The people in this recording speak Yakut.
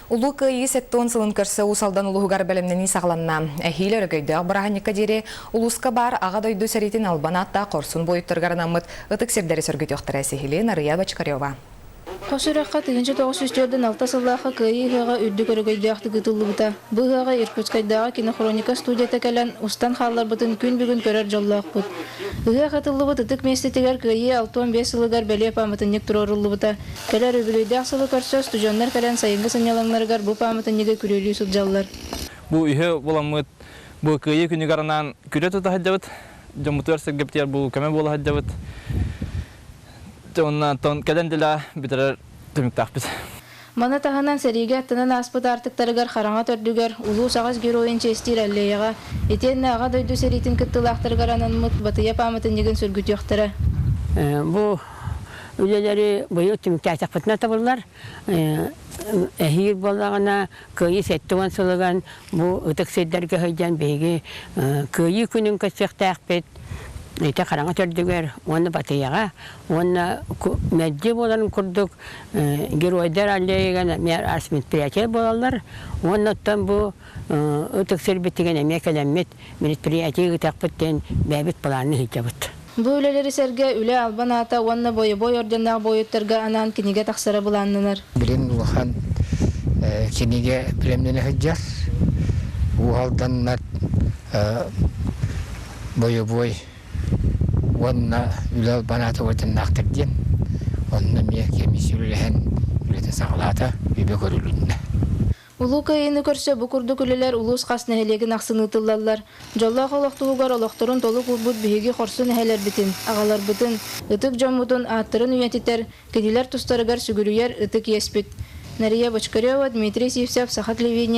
Улуу Кыайыы 70 сылын көрсө Уус Алдан улууһугар бэлэмнэнии саҕаланна. Эһиил өрөгөйдөөх бырааһынньыкка диэри улууска баар Аҕа дойду сэриитин албан ааттаах хорсун буойуттарыгар анаммыт ытык сирдэри сөргүтүөхтэрэ сиһилии Нарыйа Бочкарева. Хос үрэххэ 1946 сыллаахха Кыайыы ыһыаҕа үрдүк өрөгөйдөөхтүк ыытыллыбыта. Бу ыһыаҕы Иркутскайдааҕы кинохроника студията кэлэн устан хаалларбытын күн бүгүн көрөр дьоллоохпут. Ыһыах ытыллыбыт ытык миэстэтигэр Кыайыы 65 сылыгар бэлиэ пааматынньык туруоруллубута. Кэлэр үбүлүөйдээх сылы көрсө устудьуоннар кэлэн сайыҥҥы сынньалаҥнарыгар бу пааматынньыгы күрүөлүү сылдьаллар. Бу үһү буламмыт бу Кыайыы күнүгэр анаан күрүө тута сылдьабыт. Дьоммутугар сэргэбитигэр бу көмө буола сылдьабыт. Уонна кэлэн дэлэ бүтэрэр түмүктээхпит. Маны таһынан сэриигэ аттанан ааспыт аартыктарыгар хараҥа төрдүгэр улуус аҕыс геройун чиэстиир аллеяҕа итиэннэ Аҕа дойду сэриитин кыттыылаахтарыгар анаммыт Батыйа пааматынньыгын сөргүтүөхтэрэ. Бу үлэлэри быйыл түмүктээтэхпитинэ табыллар. Эһиил буоллаҕына Кыайыы 70 сылыгар бу ытык сирдэргэ сылдьан биһиги Кыайыы күнүн көрсүөхтээхпит. Ити хараҥа төрдүгэр уонна Батыйаҕа уонна мэлдьи буоларын курдук Геройдар аллеяга эмиэ араас мероприятие буолаллар. Уонна оттон бу ытык сирбитигэр эмиэ кэлэммит мероприятие ыытыахпыт диэн бэйэбит планы сылдьабыт. Бу үлэлэри сэргэ Үлэ албан аата уонна бойобуой орденнаах буойуттарга анаан кинигэ тахсара былааннанар. Билин улахан кинигэ бэлэмнэнэ сылдьар. Уу Алданнар бойобуой уонна Үлэ албан аата орденнаахтар диэн. Онно эмиэ комиссия үлэлэһэн үлэтин саҕалаата, үбэ көрүлүннэ. Улуу Кыайыыны көрсө бу курдук үлэлэр улуус хас нэһилиэгин ахсын ыытыллаллар. Дьоллоох олох туһугар олохторун толук уурбут биһиги хорсун эһэлэрбитин, аҕаларбытын, ытык дьоммутун ааттарын үйэтитэр, кинилэр тустарыгар сүгүрүйэр ытык иэспит. Нария Бочкарева, Дмитрий Сивцев, Саха телевидение.